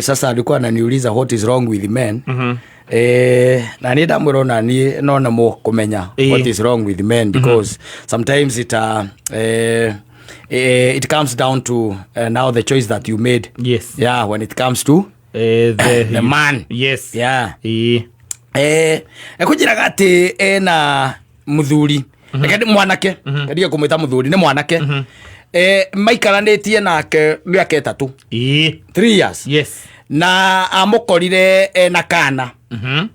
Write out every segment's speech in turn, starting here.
Sasa alikuwa ananiuliza what is wrong with men. Na niĩ ndamwĩra ona niĩ no nemwo kũmenya what is wrong with men, because sometimes it comes down to now the choice that you made. Yeah, when it comes to the man. Yeah. Ekũnjĩraga atĩ ena mũthuri, reke mwanake, ndige kũmwĩta mũthuri, nĩ mwanake. Maikaranĩtie nake mĩaka 3. 3 years. Na amũkorire ena kana.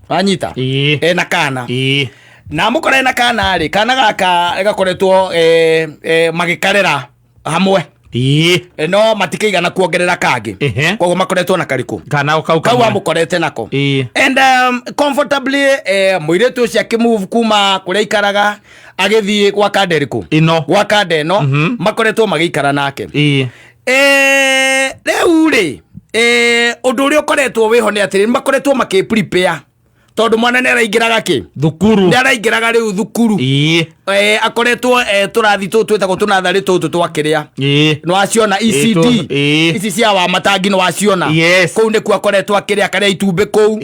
Wanyita? Ena kana. Na amũkora ena kana rĩ, kana gaka gakoretwo magĩkarera hamwe. No matikĩigana kuongerera kangĩ. Koguo makoretwo na karĩkũ? Kana kau Kau kamwe. Amũkorete nako. And comfortably, mũirĩtu ũcio akĩmove kuma kũrĩa aikaraga agĩthiĩ gwa kanda ĩrĩkũ? Ĩno. Gwa kanda ĩno. Makoretwo magĩikara nake. Rĩu rĩ, ũndũ ũrĩa ũkoretwo wĩho nĩ atĩrĩ, makoretwo makĩ prepare tondũ mwana nĩ araingĩraga kĩ? Thukuru. Nĩ araingĩraga rĩu thukuru. Akoretwo tũrathi tũtũ twĩtagwo tũnatharĩ tũtũ twakĩrĩa. Nĩ waciona? ECD. Ici cia wa matangi nĩ waciona? Yes. Kũu nĩkuo akoretwo akĩrĩa, akarĩa itumbĩ kũu.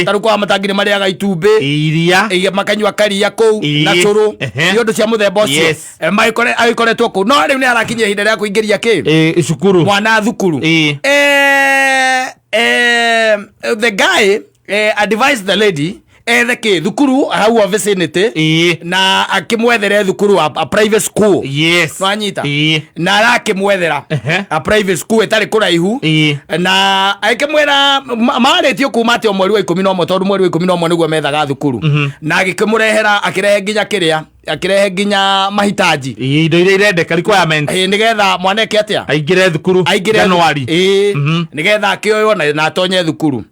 Tarĩu kwa matangi nĩ marĩaga itumbĩ. Iria. Makanyua karia kũu na cũrũ. Nĩ ũndũ cia mũthemba ũcio. Agĩkoretwo kũu, no rĩu nĩ arakinyia ihinda rĩa kũingĩria kĩ? Cukuru. Mwana thukuru. The guy advised the lady ethe kĩ thukuru hau o vicinity. Na akĩmwethere thukuru, a private school. Nwanyita? Na arakĩmwethera a private school ĩtarĩ kũraihu. Na akĩmwĩra marĩtio kuma atĩ o mweri wa 11, tondũ mweri wa 11 nĩguo methaga thukuru. Na agĩkĩmũrehera, akĩrehe nginya kĩrĩa, akĩrehe nginya mahitaji. Indo iria irendeka, requirements. Nĩgetha mwana eke atĩa? Aingĩre thukuru. Aingĩre January. Nĩgetha akĩoywo na atonye thukuru.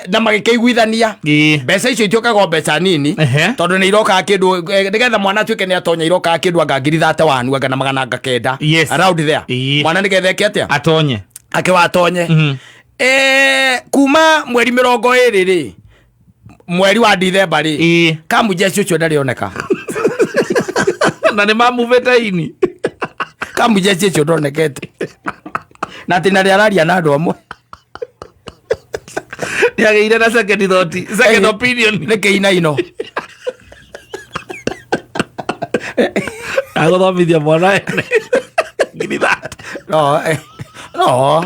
Na magĩkĩiguithania. Mbeca icio itiokaga o mbeca nini. Tondũ nĩ irokaga kĩndũ, nĩgetha mwana atuĩke nĩ atonya, irokaga kĩndũ anga ngiri 31 anga na magana anga kenda. Around there. Mwana nĩgetha eke atĩa? Atonye. Akĩwatonye. Kuma mweri 20 rĩ, mweri wa Dithemba rĩ, kamujeci ũcio ndarĩ oneka. Na nĩ mamuvĩte ini. Kamujeci ũcio ndonekete, na atĩ narĩ araria na andũ amwe. Nĩ agĩire na second thought, second opinion. Nĩ kĩinaino. Agũthomithia mwana ene ngiri 30. No,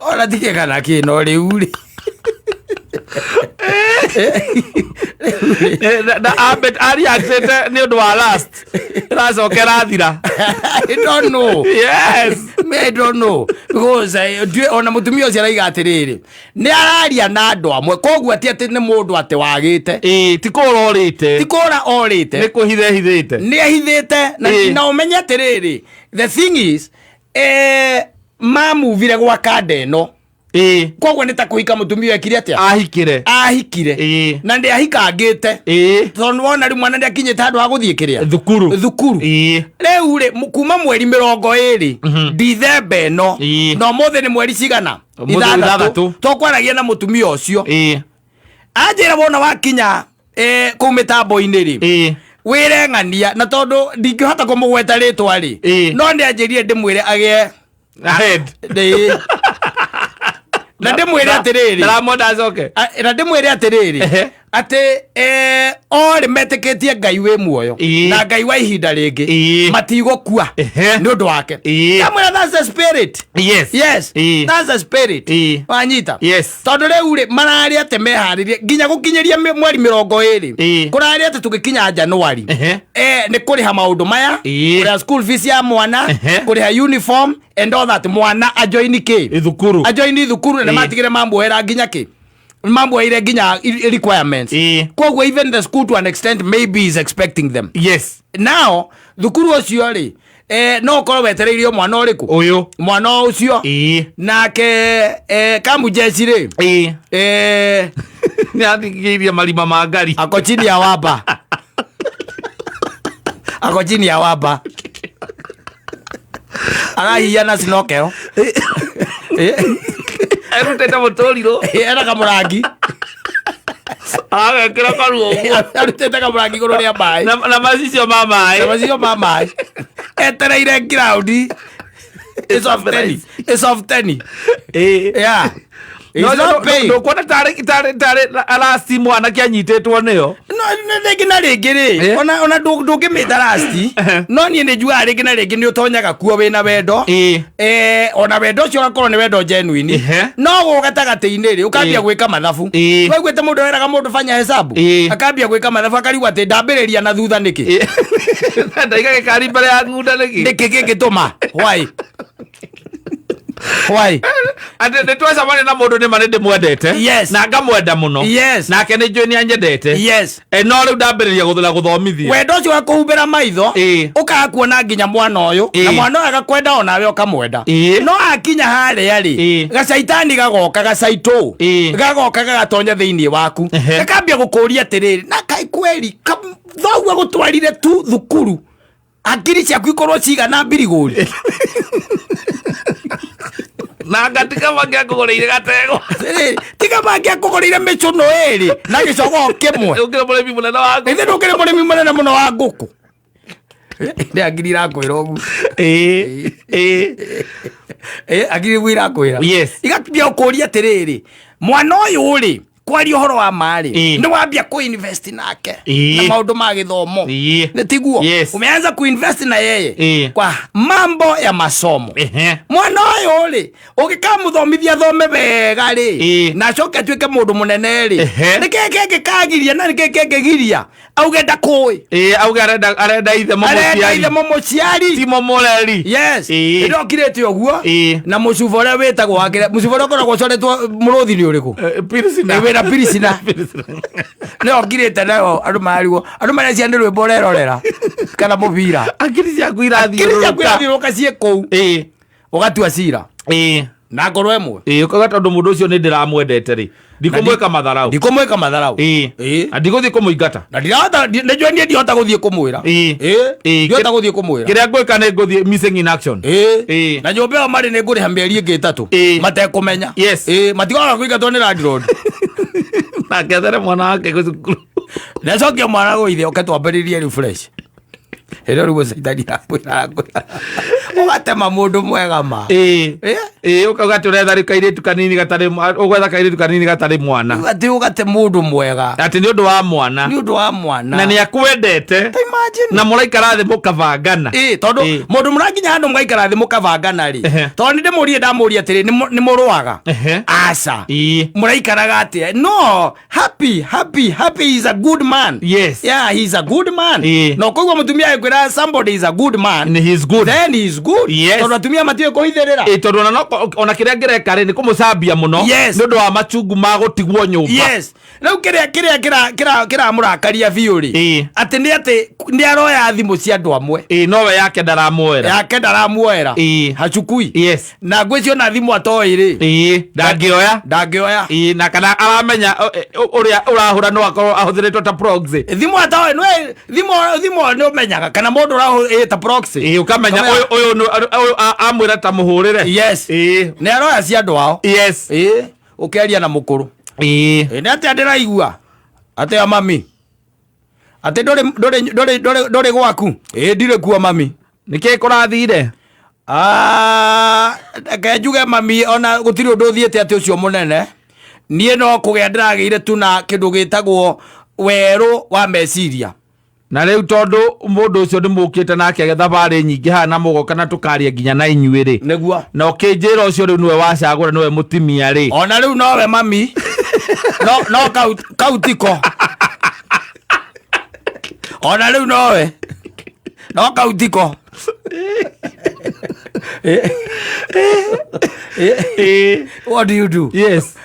ona tikĩ kana kĩ, no rĩu rĩ. Na areactĩte nĩ ũndũ wa last ĩracoka ĩrathira. I don't know. Me, I don't know. Because ona mũtumia ũcio araiga atĩrĩrĩ, nĩ araria na andũ amwe, koguo ti atĩ nĩ mũndũ atĩ wagĩte. Ĩĩ, ti kũra ũrĩte. Ti kũra orĩte. Nĩ kũhitha ehithĩte. Nĩ ehithĩte na, na ũmenye atĩrĩrĩ, the thing is, mamuvire gwa kanda ĩno. Koguo nĩ ta kũhika mũtumia ekire atĩa? Ahikire. Ahikire. Na ndĩ ahikangĩte. Tondũ wona rĩu mwana nĩ akinyĩte handũ ha gũthiĩ kĩrĩa? Thukuru. Thukuru. Rĩu rĩ, kuma mweri 20 Dithemba ĩno. Na ũmũthĩ nĩ mweri cigana? Ũmũthĩ 6. Tũkwaragia na mũtumia ũcio. Anjĩra wona wakinya kũu mĩtambo-inĩ rĩ, wĩre ng'ania, na tondũ ndingĩhota kũmũgweta rĩtwa rĩ, no nĩ anjĩrire ndĩmwĩre agĩe ahead. Na ndĩmwĩre atĩrĩrĩ, Ndaramwenda acoke. Na ndĩmwĩre atĩrĩrĩ, atĩ orĩ metĩkĩtie Ngai wĩ muoyo na Ngai wa ihinda rĩngĩ matigũkua nĩ ũndũ wake. Ndamwĩra that's the spirit. Yes. That's the spirit. Wanyita? Yes. Tondũ rĩu rĩ, mararĩ atĩ meharĩrie nginya gũkinyĩria mweri 20. Kũrarĩ atĩ tũgĩkinya Januari, nĩ kũrĩha maũndũ maya, kũrĩha school fees ya mwana, kũrĩha uniform and all that, mwana ajoini kĩ? Thukuru. Ajoini thukuru. Na matigire mamuoera nginya kĩ, mamuoeire nginya requirements. Koguo even the school to an extent maybe is expecting them. Now thukuru ũcio rĩ, no ũkorwo wetereirio mwana ũrĩkũ? Ũyũ. Mwana ũcio. Nake kamujeci rĩ, Nĩ athikĩirie marima ma ngari. Ako chini ya waba, ako chini ya waba, arahiya na snorkel. Erutĩte mũtũrirũ. Ena kamũrangi. Agekĩra karuo ũguo. Arutĩte kamũrangi igũrũ rĩa maĩ. Na macicio ma maĩ. Na macicio ma maĩ, etereire ground. It's of 10. It's of 10. Ĩĩ. Yeah. It's not paying. Ndũkuona tarĩ rasti mwanake anyitĩtwo nĩyo? No, rĩngĩ na rĩngĩ rĩ, ona ndũngĩmĩta rasti, no niĩ nĩ njugaga rĩngĩ na rĩngĩ nĩ ũtonyaga kuo wĩna wendo. Ona wendo ũcio ũgakorwo nĩ wendo genuine. No gũ gatagatĩ-inĩ rĩ, ũkambia gwĩka mathabu. Waiguĩte mũndũ weraga mũndũ fanya hesabu? Akambia gwĩka mathabu akarigwo atĩ ndambĩrĩria na thutha nĩkĩ? Ndaiga gĩkari mbere ya ng'unda nĩkĩ? Nĩkĩ gĩngĩtũma? Why? Why? Atĩ nĩ twacemania na mũndũ nĩma nĩ ndĩmwendete. Na ngamwenda mũno. Nake nĩ njũĩ nĩ anyendete. No rĩu ndambĩrĩria gũthura gũthomithia. Wendo ũcio wa kũhumbĩra maitho, ũkaga kuona nginya mwana ũyũ, na mwana ũyũ agakwenda onawe ũkamwenda. No akinya harĩa rĩ, gacaitani gagoka, gacaitũ, gagoka gagatonya thĩinĩ waku. Gakambia gũkũria atĩrĩrĩ, na kaĩ kweri, thoguo agũtwarire tu thukuru, akiri ciaku ikorwo cigana mbirigũri. Na ngatiga mangĩakũgũrĩire gatego. Atĩrĩrĩ, tiga mangĩakũgũrĩire mĩcũnũ ĩrĩ na gĩcogoo kĩmwe. Ndũkĩrĩ mũrĩmi mũnene wa ngũkũ. Ithe ndũkĩrĩ mũrĩmi mũnene mũno wa ngũkũ. Nĩ akiri irakwĩra ũguo. Akiri nĩguo irakwĩra. Igakĩambia gũkũria atĩrĩrĩ, mwana ũyũ rĩ, kwaria ũhoro wa ma rĩ, nĩ wambia kũ-invest nake na maũndũ ma gĩthomo. Nĩ tiguo? Umeanza kuinvest na yeye kwa mambo ya masomo. Mwana ũyũ rĩ, ũngĩkamũthomithia thome wega rĩ, na acoke atuĩke mũndũ mũnene rĩ, nĩkĩĩ kĩngĩkagiria na nĩkĩĩ kĩngĩgiria auge ndakũĩ? Auge arenda ithe Arenda ithe mũmũciari. mũmũciari. Ti mũmũreri. Yes. Nĩndokirĩte ũguo. Na mũcuba ũrĩa wĩtagwo wa kĩrĩa, mũcuba ũrĩa ũkoragwo ũcoretwo mũrũthi nĩ ũrĩkũ? Pilsner. Wĩna Pilsner. Nĩokirĩte nayo andũ marigwo. Andũ mareciria nĩ rwĩmbo ũrerorera kana mũbira. Akiri ciaku Akiri ciaku irathiũrũrũka. irathiũrũrũka ciĩ kũu. Ũgatua cira. Na ngoro ĩmwe. Ũkauga tondũ mũndũ ũcio nĩ ndĩramwendete rĩ, ndikũmwĩka matharau. Ndikũmwĩka matharau. Na ndigũthiĩ kũmũingata. Na ndirahota, nĩnjũĩ niĩ ndihota gũthiĩ kũmwĩra. Ndihota gũthiĩ kũmwĩra. Kĩrĩa ngwĩka nĩ ngũthiĩ missing in action. Na nyũmba ĩyo marĩ nĩ ngũrĩha mĩeri ĩngĩ 3. Matekũmenya. Matigoka kũingatwo nĩ landlord. Na ngethere mwana wake cukuru. Nĩacokia mwana gũithe oke twambĩrĩrie rĩu fresh. Ĩno rĩu caitani akwĩra, akwĩra. Ũgatema mũndũ mwega ma. Ũkauga atĩ ũretha rĩu kairĩtu kanini gatarĩ ũgwetha kairĩtu kanini gatarĩ mwana. Atĩ ũgate mũndũ mwega. Atĩ nĩ ũndũ wa mwana. Nĩ ũndũ wa mwana. Na nĩ akwendete. Ta imagine. Na mũraikara thĩ mũkabangana. Tondũ mũndũ mũrakinya handũ mũgaikara thĩ mũkabangana rĩ. Tondũ nĩ ndĩmũrie, ndamũria atĩrĩ, nĩ mũrũaga? Aca. Mũraikaraga atĩa? No, happy, happy, happy is a good man. Yeah, he is a good man. No koguo mũtumia agĩkwĩra somebody is a good man, And he is good. Then he is good. Tondũ atumia matiũĩ kũhithĩrĩra. Tondũ ona no, ona kĩrĩa ngĩreka rĩ, nĩ kũmũcambia mũno. Nĩ ũndũ wa machungu ma gũtigwo nyũmba. Yes. Rĩu kĩrĩa kĩrĩa kĩra kĩra kĩramũrakaria biũ rĩ, atĩ nĩ atĩ nĩ aroya thimũ cia andũ amwe. Nowe yake ndaramuoera. Yake ndaramuoera. Hachukui. Na ngwĩciria ona thimũ atoĩ rĩ. Ndangĩoya. Ndangĩoya. Na kana aramenya, ũrĩa ũrahũra no akorwo ahũthĩrĩtwo ta proxy. Thimũ atoĩ, nĩ thimũ nĩ ũmenyaga kana mũndũ ũrahũra ta proxy. Ũkamenya Ũkamenya. ũyũ ũyũ amwĩra ta mũhũrĩre. Nĩ aroya cia andũ ao. Ũkĩaria na mũkũrũ. Nĩ atĩa ndĩraigua? Atĩa mami? Atĩ ndũrĩ gwaku? Ndirĩ kuo mami. Nĩkĩ kũrathire? Reke njuge mami ona gũtirĩ ũndũ ũthiĩte atĩ ũcio mũnene. Niĩ no kũgĩa ndĩragĩire tu na kĩndũ gĩtagwo werũ wa meciria. Na rĩu tondũ mũndũ ũcio nĩ mũkĩte nake thabarĩ nyingĩ haha na mũgoka na tũkaria nginya na inyuĩ rĩ. Nĩguo. Na ũkĩnjĩra ũcio rĩu nĩwe wacagũra, nĩwe mũtumia rĩ. Ona rĩu nowe mami. No, no kau tiko. Ona rĩu nowe. No kau tiko. What do you do?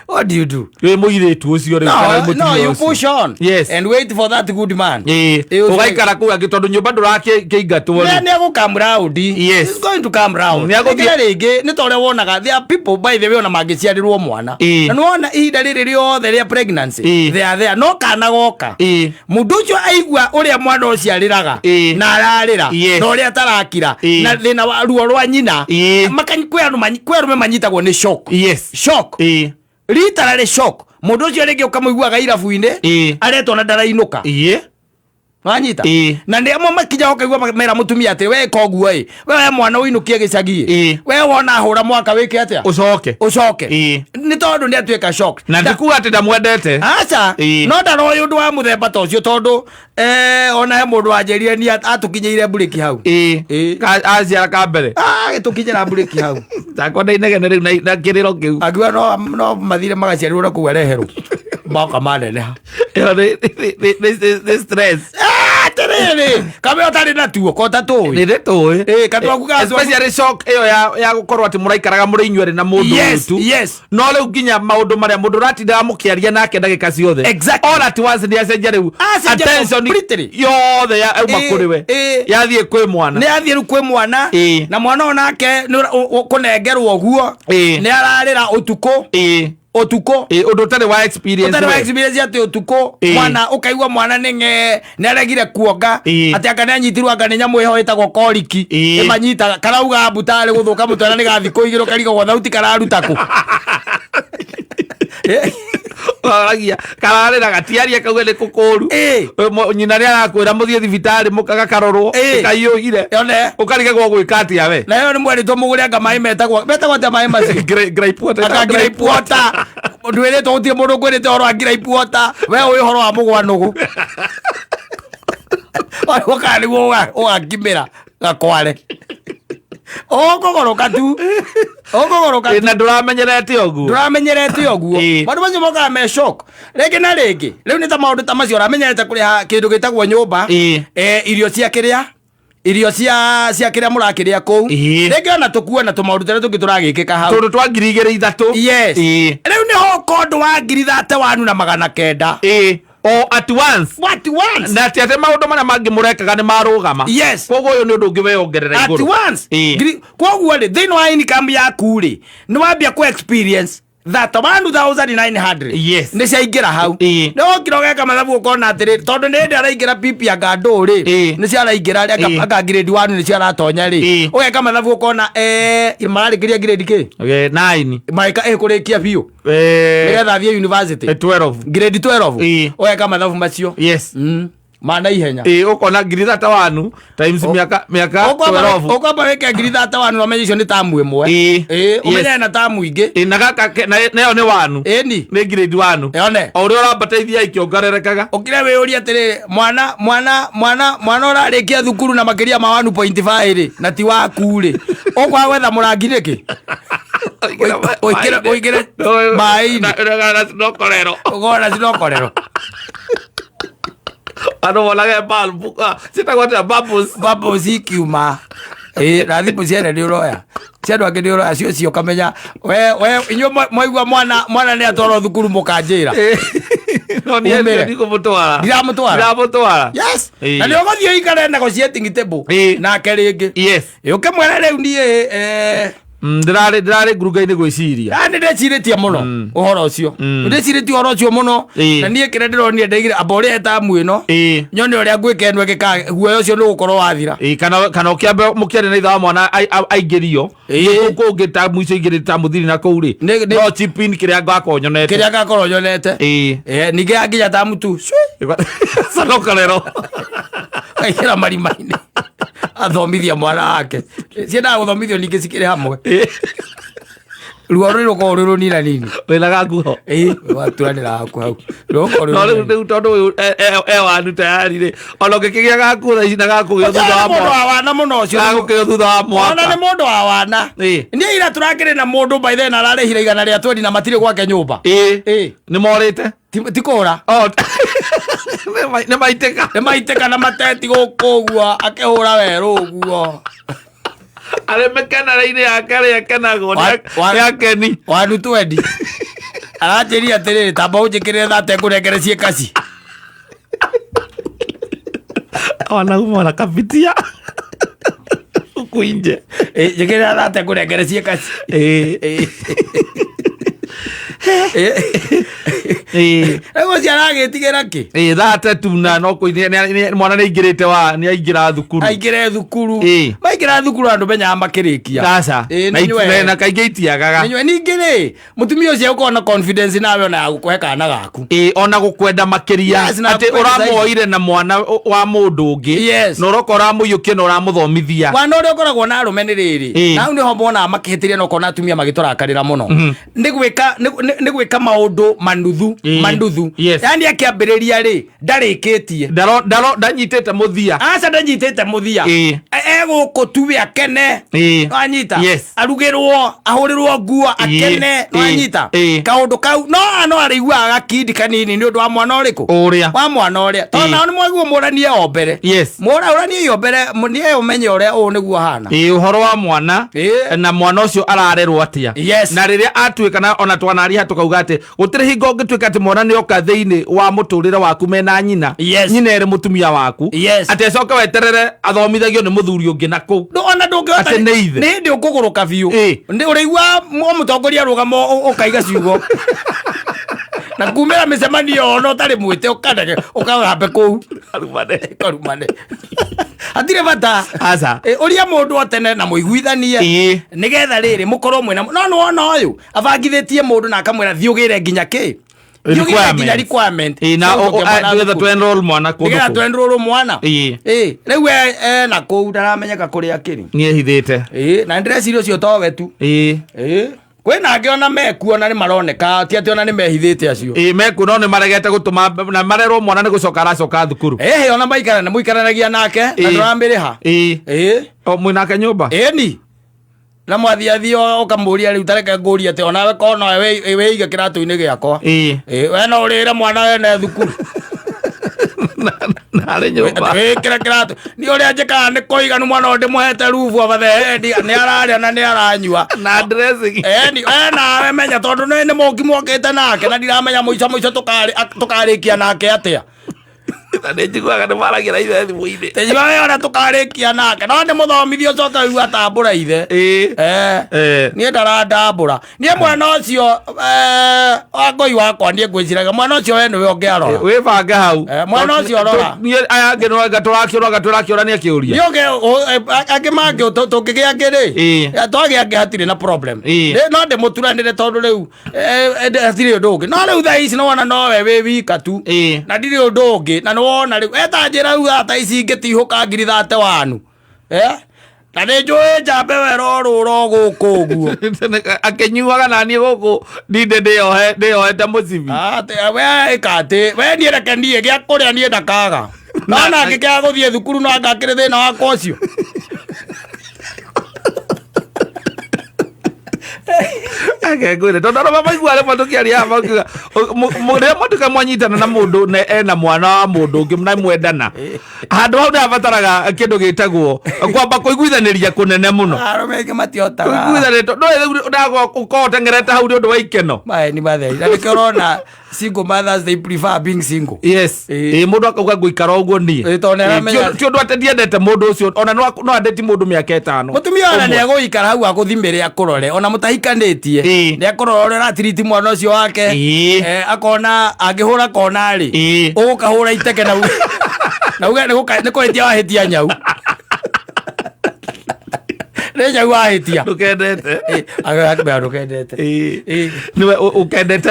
What do you do? Wĩ mũirĩtu ũcio rĩu, No, kana wĩ no, mũtumia you ũcio? push on. And wait for that good man. Ũcio- Ũgaikara kũu angĩ tondũ nyũmba ndũrakĩingatwo rĩ. Nĩ egũ come round. He's going to come round. Nĩ egũthiĩ- Rĩngĩ na rĩngĩ, nĩ ta ũrĩa wonaga, there are people, by the way, ona mangĩciarĩrwo mwana. Na nĩ wona ihinda rĩrĩ rĩothe rĩa pregnancy, they are there. No kana goka. Mũndũ ũcio aigua ũrĩa mwana ũcio arĩraga, na ararĩra, na ũrĩa atarakira, na thĩna wa ruo rwa nyina. Kwĩ arũme manyitagwo nĩ shock. Shock. Literally shock. Mũndũ ũcio rĩngĩ ũkamũiguaga irabu-inĩ, aretwo na ndarainũka. Wanyita? Ĩĩ. Na nĩ amwe makinya ũkaigua mera mũtumia atĩ we koguo ĩ, we we mwana ũinũkie gĩcagi ĩ. Ĩĩ. We wona hũra mwaka wĩke atĩa? Ũcoke. Ũcoke. Ĩĩ. Nĩ tondũ nĩ atuĩka shocked. Na ndikuga atĩ ndamwendete. Aca. Ĩĩ. No ndaroĩ ũndũ wa mũthemba ta ũcio tondũ ona he mũndũ wanjĩrire ni atũkinyĩire mburĩki hau. Ĩĩ. Ĩĩ. Aciara ka mbere. Ah, gĩtũkinyĩra mburĩki hau. Takwa na inegene rĩu na kĩrĩro kĩu. Akiuga no mathire magaciarirwo na kũu areherwo. Moka maneneha. Ĩyo nĩ stress. Ah, atĩrĩrĩ, kamwe ũtarĩ natuo ko ũtatũĩ. Nĩ ndĩtũĩ. Ĩĩ, kanua aku gatua- Especially shock ĩyo ya gũkorwo atĩ mũraikaraga mũrĩ inyuerĩ na mũndũ Yes, ũyũ tu. yes. No rĩu nginya maũndũ marĩa mũndũ ũratindaga mũkĩaria nake ndagĩka ciothe. Exactly. All at once nĩ acenjia rĩu. Acenjia Attention completely. yothe yauma Ĩĩ, kũrĩ we. ĩĩ. Yathiĩ kwĩ mwana. Nĩ athiĩ rĩu kwĩ mwana. Ĩĩ. Na mwana onake nĩ kũnengerwo ũguo. Ĩĩ. Nĩ ararĩra ũtukũ. Ĩĩ. Ũtukũ. Ĩĩ, ũndũ ũtarĩ wa experience Ũtarĩ wa we. experience atĩ ũtukũ Ĩĩ. mwana ũkaigua mwana nĩ ng'ee, nĩ aregire kuonga. Ĩĩ. Atĩ anga nĩ anyitirwo anga nĩ nyamũ ĩho ĩtagwo koriki. Ĩĩ. Ĩmanyitaga karauga mbu tarĩ gũthũka mũtwe na nĩ ga thikũ igĩrĩ ũkarigagwo thauti kararuta kũ. Waragia kararĩra gatiaria kauge nĩ kũkũru. Ĩĩ. Nyina nĩ arakwĩra mũthiĩ thibitarĩ mũkagakarorwo. Ĩĩ. Kaiyũgire. Yone. Ũkarigagwo gwĩka atĩa we? Na ĩyo nĩ mwerĩtwo mũgũre anga maĩ metagwo atĩa maĩ macio? Gripe water. Anga gripe water. Ndwĩrĩtwo gũtirĩ mũndũ ũkwĩrĩte ũhoro wa gripe water. We ũĩ ũhoro wa mũgwanũgũ. Ũkaga nĩguo ũgakimĩra gakware. Ũkũgũrũka tu. Ũkũgũrũka Ĩĩ, tu. na ndũramenyerete ũguo. Ndũramenyerete ũguo. Ĩĩ. Maũndũ macio mokaga me shock. Rĩngĩ na rĩngĩ. Rĩu nĩ ta maũndũ ta macio ũramenyerete kũrĩha kĩndũ gĩtagwo nyũmba. Ĩĩ. Irio cia kĩrĩa? Irio cia kĩrĩa mũrakĩrĩa kũu. Ĩĩ. Rĩngĩ ona tũkuo na tũmaũndũ tũrĩa tũngĩ tũragĩkĩka hau. Tũndũ twa ngiri igĩrĩ ithatũ. Yes. Ĩĩ. Rĩu nĩho ũka ũndũ wa ngiri thate wanu na magana kenda. Ĩĩ. O at once. What once? Na ti atĩ maũndũ marĩa mangĩ mũrekaga nĩ marũgama. Yes. Koguo ũyũ nĩ ũndũ ũngĩ weyongerera At igũrũ. once. Ĩĩ. Ngiri, koguo rĩ, thĩinĩ wa income yaku rĩ, nĩ wambia kũ experience that 1900. Yes. Nĩ ciaingĩra hau. Ĩĩ. Nĩ wokira ũgeka mathabu ũkona atĩrĩ, tondũ nĩ hĩndĩ araingĩra pipi anga ndũ rĩ, Ĩĩ. nĩ ciaraingĩra rĩ, Ĩĩ. anga grade 1 nĩ ciaratonya rĩ. Ĩĩ. Ũgeka mathabu ũkona, mararĩkĩria grade kĩ? Okay, 9. Marĩka, kũrĩkia biũ. Nĩgetha athiĩ university. 12. Grade 12. Ĩĩ. Ũgeka mathabu macio. Yes. Ma na ihenya. Ĩĩ, ũkona ngiri thate wanu times mĩaka 12. Ũkwamba wĩke ngiri thate wanu na ũmenye icio nĩ tamu ĩmwe. Ĩĩ. Ĩĩ, ũmenye Yes. na tamu ingĩ. Ĩĩ, na gaka na ĩyo nĩ wanu. Ĩni. Nĩ grade 1. Yone. O ũrĩa ũrambata ithiaga ikĩongererekaga. Ũkire wĩyũrie atĩrĩrĩ, mwana ũrarĩkia thukuru na makĩria ma 1.5 rĩ, na ti waku rĩ. Ũkwaga gwetha mũrangi nĩkĩ? Ũingĩre maĩ-inĩ. Na sinokorero. Ũkona sinokorero. Andũ monage bulb, ciĩtagwo atĩa? Bubbles. Bubbles ikiuma. Ĩĩ, na thimũ ciene nĩ ũroya. Cia andũ angĩ nĩ ũroya, cio cio ũkamenya. We, inyuĩ mwaigua mwana nĩ atwarwo thukuru mũkanjĩra. Ĩĩ. No niĩ Umĩre. ndikũmũtwara. Ndiramũtwara. Ndiramũtwara. Yes. Ĩĩ. Na nĩ ũgũthiĩ ũikare negotiating table. Ĩĩ. Nake rĩngĩ. Yes. Ĩĩ, ũkĩmwĩra rĩu niĩ, Ndĩrarĩ ngurunga-inĩ gwĩciria. Nĩ ndĩcirĩtie mũno ũhoro ũcio. Ndĩcirĩtie ũhoro ũcio mũno. Ĩĩ. Na niĩ kĩrĩa ndĩronire ndaigire amba ũrĩhe tamu ĩno. Ĩĩ. Nyone ũrĩa ngwĩka ĩno ĩngĩ guoya ũcio nĩ ũgũkorwo wathira. Ĩĩ, kana ũkĩambe mũkĩarie na ithe wa mwana aingĩrio. Ĩĩ. Kũu kũngĩ tamu icio ingĩ ta mũthiri na kũu rĩ. No chip in kĩrĩa ngakorwo nyonete. Kĩrĩa ngakorwo nyonete. Ĩĩ. Ĩĩ, ningĩ yanginya tamu tu. Cui. Conokorero. Aingĩra marima-inĩ. Athomithia mwana wake. Ciendaga gũthomithio ningĩ cikĩrĩ hamwe. Ĩĩ. Ruo rũrĩ rũkoragwo rwĩ rũnina nini. Wĩna gakuho. Ĩĩ, waturanĩra gaku hau. Rũkoragwo rwĩ No rũnini. rĩu tondũ ũyũ e wanu tayari rĩ. Ona ũngĩkĩgĩa gakuo thaa ici na gakũgĩo thutha wa Ũcio nĩ mũndũ mwaka. wa wana mũno ũcio. Gakũgĩo thutha wa mwaka. Ona nĩ mũndũ wa wana. Ĩĩ. Niĩ ira tũrakĩrĩ na mũndũ by then ararĩhire igana rĩa twendi na matirĩ gwake nyũmba. Ĩĩ. Ĩĩ. Nĩ morĩte? Ti kũra. Oh, nĩ maitĩka. Nĩ maitĩka na mateti gũkũ ũguo, akĩhũra werũ ũguo. Arĩ mĩkenere-inĩ yake ĩrĩa ekenagwo nĩ akeni. Wanu twendi. Aranjĩrire atĩrĩrĩ, tamba ũnjĩkĩrĩre thate ngũnengere ciĩ kaci. Wanaume wanakapitia huku nje. Ĩ, njĩkĩrĩra thate ngũnengere ciĩ kaci. Ĩ. Ĩ. Ĩĩ. Rĩu ũcio aragĩtigĩra kĩ? Ĩĩ, thate tu na no kũ mwana nĩ aingĩrĩte wa nĩ aingĩra thukuru. Aingĩre thukuru. Ĩĩ. Maingĩra thukuru andũ menyaga makĩrĩkia. Aca. Ĩĩ, Na nĩ nywe. na kaingĩ itiagaga. Nĩ nywe. Ningĩ rĩ, mũtumia ũcio ũkorwo na confidence nawe ona ya gũkũhe kana gaku. Ĩĩ, ona gũkwenda makĩria. Yes, na Atĩ gũkwenda zaidi. ũramuoire na mwana wa mũndũ ũngĩ. Yes. Na ũroka ũramũiyũkia na ũramũthomithia. Wana ũrĩa ũkoragwo na arũme nĩ rĩrĩ. Ĩĩ. Na hau nĩho monaga makĩhĩtĩria na ũkona atumia magĩtũrakarĩra mũno. Nĩ gwĩka nĩ gwĩka maũndũ manuthu Ĩĩ. manuthu. Yes. Yaani akĩambĩrĩria rĩ ndarĩkĩtie. Ndaro ndaro ndanyitĩte mũthia. Aca ndanyitĩte mũthia. Ĩĩ. Egũkũ tu we akene. Ĩĩ. Nwanyita. Yes. Arugĩrwo, ahũrĩrwo nguo, akene. Ĩĩ. Nwanyita. Ĩĩ. Kaũndũ kau no no arĩiguaga gakindi kanini nĩ ũndũ wa mwana ũrĩkũ? Ũrĩa. Wa mwana ũrĩa. Tondũ Ĩĩ. nao nĩ mwaigua mũranie o mbere. Yes. Mũraũranie o mbere niĩ ũmenye ũrĩa ũũ nĩguo hana. Ĩĩ, ũhoro wa mwana Ĩĩ. na mwana ũcio ararerwo atĩa. Yes. Na rĩrĩa atuĩka na ona twanaria tukauga atĩ gũtirĩ hingo ũngĩtuĩka atĩ mwana nĩ oka thĩinĩ wa mũtũrĩre waku mena nyina. Yes. Nyina ĩrĩ mũtumia waku. Yes. Atĩ acoke weterere athomithagio nĩ mũthuri ũngĩ na kũu. Ona ndũngĩhota Atĩ nĩ ithe. nĩ hĩndĩ ũkũgũrũka biũ. Ĩĩ. Nĩ ũrĩigua mũtongoria arũgama ũkaiga ciugo. Na kumĩra mĩcemanio ona ũtarĩ mwĩte ũkanage ũkagambe kũu. Karumane. Karumane. Hatirĩ bata. Aca. Ĩ, ũria mũndũ o tene na mũiguithanie. Ĩĩ. Nĩgetha rĩrĩ mũkorwo mwĩna no nĩwona ũyũ abangithĩtie mũndũ na akamwĩra thiĩ ũgĩre nginya kĩ? Thiĩ ũgĩre nginya requirement. Ĩĩ, na Cia gũcokia mwana nĩgetha thukuru. tũ enroll mwana kũndũ Nĩgetha kũu. tũ enroll mwana. Ĩĩ. Ĩĩ, rĩu ena kũu ndaramenyeka kũrĩa akĩrĩ. Nĩehithĩte. Ĩĩ, na ndĩreciria ũcio towe tu. Ĩĩ. Ĩĩ. Kwĩna angĩ ona mekuo na nĩ maroneka ti atĩ ona nĩ mehithĩte acio. Ĩĩ, mekuo no nĩ maregete gũtũma na marerwo mwana nĩ gũcoka aracoka thukuru. Ĩhĩ ona maikara na mũikaranagia nake na Ĩĩ. ndũramĩrĩha. Ĩĩ. Ĩĩ. O mwĩnake nyũmba? Ĩni. Na mwathiathia ũkamũria rĩu tareke ngũrie atĩ onawe korwo nowe wĩige kĩratũ-inĩ gĩakwa. Ĩĩ. Ĩĩ, we no ũrĩre mwana wene thukuru. Narĩ nyũmba. Wĩkĩre kĩratũ. Niĩ ũrĩa njĩkaga nĩ kũiga nĩ mwana ũyũ ndĩmũhete rubu over the head nĩ ararĩa na nĩ aranyua. Na dressing. Eni, we nawe menya tondũ nĩ mũki mwokĩte nake na ndiramenya mũico mũico tũkarĩkia nake atĩa. Na nĩ njiguaga nĩ maragia na ithe thimũ-inĩ. Tĩnjiba we ona tũkarĩkia nake no nĩ mũthomithio ũcoke ũigue atambũra ithe. Ĩĩ. Niĩ ndarandambũra. Niĩ mwana ũcio wa ngũi wakwa niĩ ngwĩciragia mwana ũcio we nĩwe ũngĩarora. Wĩbange hau. Mwana ũcio rora. Niĩ aya angĩ no anga tũrakĩũraga tũrakĩũrania kĩũria. Niĩ angĩ mangĩ tũngĩgĩa angĩ rĩ. Twagĩa angĩ hatirĩ na problem. No ndĩmũturanĩre tondũ rĩu hatirĩ ũndũ ũngĩ. No rĩu thaa ici nĩwona nowe wĩ wika tu. Na ndirĩ ũndũ ũngĩ. Na nĩwona rĩu eta njĩra rĩu thaa ici ingĩtihũka ngiri thate wanu. Na nĩ njũĩ njambe wera ũrũra gũkũ ũguo. Akĩnyuaga na niĩ gũkũ ndinde ndĩyohete mũcibi. We ĩka atĩ, we niĩ reke niĩ gĩa kũrĩa niĩ ndakaga. No ona angĩkĩaga gũthiĩ thukuru no anga akĩrĩ thĩna wakwa ũcio. Ake ngwĩre, tondũ andũ maigua rĩmwe tũkĩaria haha makiuga, rĩrĩa mwatuĩka mwanyitana na mũndũ na ena mwana wa mũndũ ũngĩ na mwendana, handũ hau nĩhabataraga kĩndũ gĩtagwo kwamba kũiguithanĩria kũnene mũno. Arũme aingĩ matihotaga. Kũiguithanĩria, tondũ ndũĩ rĩu ndagwa ũkorwo ũteng'erete hau nĩ ũndũ wa ikeno. Maeni matheri. Na nĩkĩo ũrona single mothers they prefer being single. Yes. Ĩĩ. Ĩĩ, mũndũ akauga ngũikara ũguo niĩ. Ĩĩ, tondũ nĩaramenya- Ĩĩ, ti ũndũ atĩ ndiendete mũndũ ũcio, ona no andĩti mũndũ mĩaka ĩtano. Mũtumia ona Ũmwe. nĩegũikara hau agũthimĩre akũrore, ona mũtahikanĩtie. Ĩĩ. Nĩakũrora ũrĩa ũratiriti mwana ũcio wake. Ĩĩ. Akona angĩhũra kona rĩ, Ĩĩ. ũgũkahũra iteke na uge na uge nĩ kũhĩtia wahĩtia nyau. Nĩ nyau wahĩtia. Ndũkendete. Ĩĩ, akamwĩra ndũkendete. Ĩĩ. Ĩĩ. Nĩwe ũkendete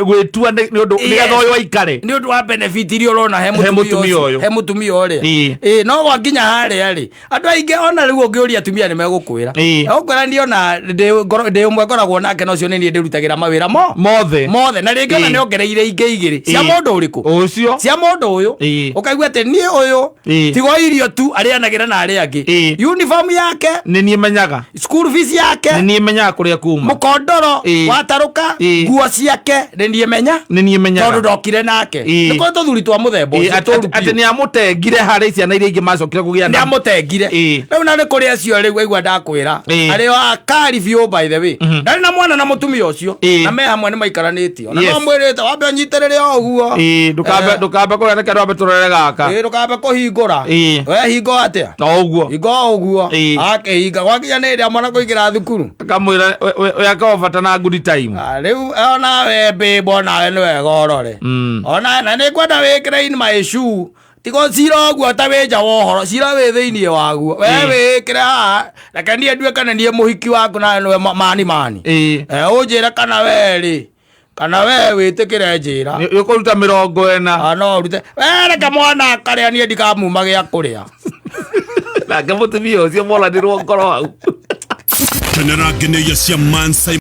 gwĩtua nĩ ũndũ Yes. nĩgetha ũyũ aikare. Nĩ ũndũ wa benefit iria ũrona he He mũtumia mũtumia ũcio, ũyũ. he mũtumia ũrĩa. Ĩĩ. Ĩĩ, no gwakinya harĩa rĩ, andũ aingĩ ona rĩu ũngĩũria atumia nĩ megũkwĩra. Ĩĩ. Megũkwĩra niĩ ona ndĩ ũmwe ngoragwo nake na ũcio nĩ niĩ ndĩrutagĩra mawĩra Mothe. mothe. Na rĩngĩ ona Ĩĩ. nĩ ongereire ingĩ igĩrĩ. Cia Ĩĩ. mũndũ ũrĩkũ? Ũcio. Cia mũndũ ũyũ. Ĩĩ. Ũkaigua atĩ niĩ ũyũ Ĩĩ. tigo irio tu arĩanagĩra na arĩa angĩ. Ĩĩ. Uniform yake, Nĩ niĩ menyaga. school fees yake, Nĩ niĩ menyaga kũrĩa kuma. mũkondoro Ĩĩ. watarũka, Ĩĩ. nguo ciake nĩ niĩ menya. Nĩ niĩ menyaga. Tondũ ndokire nake. Ĩĩ. Nĩ kũrĩ tũthuri twa mũthemba Ĩĩ, ũcio, tũru atĩ biũ. nĩ amũtengire harĩ ciana iria ingĩ macokire kũgĩa Nĩ na. amũtengire. Ĩĩ. Rĩu na nĩ kũrĩ acio rĩu aigua ndakwĩra. Ĩĩ. Arĩ o akari biũ by the way. Ndarĩ na mwana na mũtumia ũcio. Ĩĩ. Na me hamwe nĩ maikaranĩtie. Ona Yes. no mwĩrĩte wambe ũnyitĩrĩre o ũguo. Ĩĩ, ndũkambe kũrĩa reke twambe tũrore gaka. Ĩĩ, ndũkambe kũhingũra. Ĩĩ. We hingo atĩa? No ũguo. Hingo o ũguo. Ĩĩ. Akĩhingũra. Mũtinga gwakinya nĩ ĩrĩa mwana kũingĩra thukuru. Akamwĩra we akawa bata na good time. Ah, rĩu onawe mbĩmbo onawe nĩ wega ũrore. Onawe na nĩ ngwenda wĩkĩre in my shoe. Tiga cira ũguo ta wĩ nja wa ũhoro, cira wĩ thĩinĩ waguo. We wĩĩkĩre haha, reke niĩ ndue kana niĩ mũhiki waku nawe nĩwe mani mani. Eh, ũnjĩre kana we rĩ, kana we wĩtĩkĩre njĩra. Nĩ ũkũruta 40. Ah, no ũrute. We reke mwana akarĩa niĩ ndikamuma gĩa kũrĩa. Nake mũtumia ũcio moranĩrwo ngoro hau. Kenera ngeneia cia Mansai.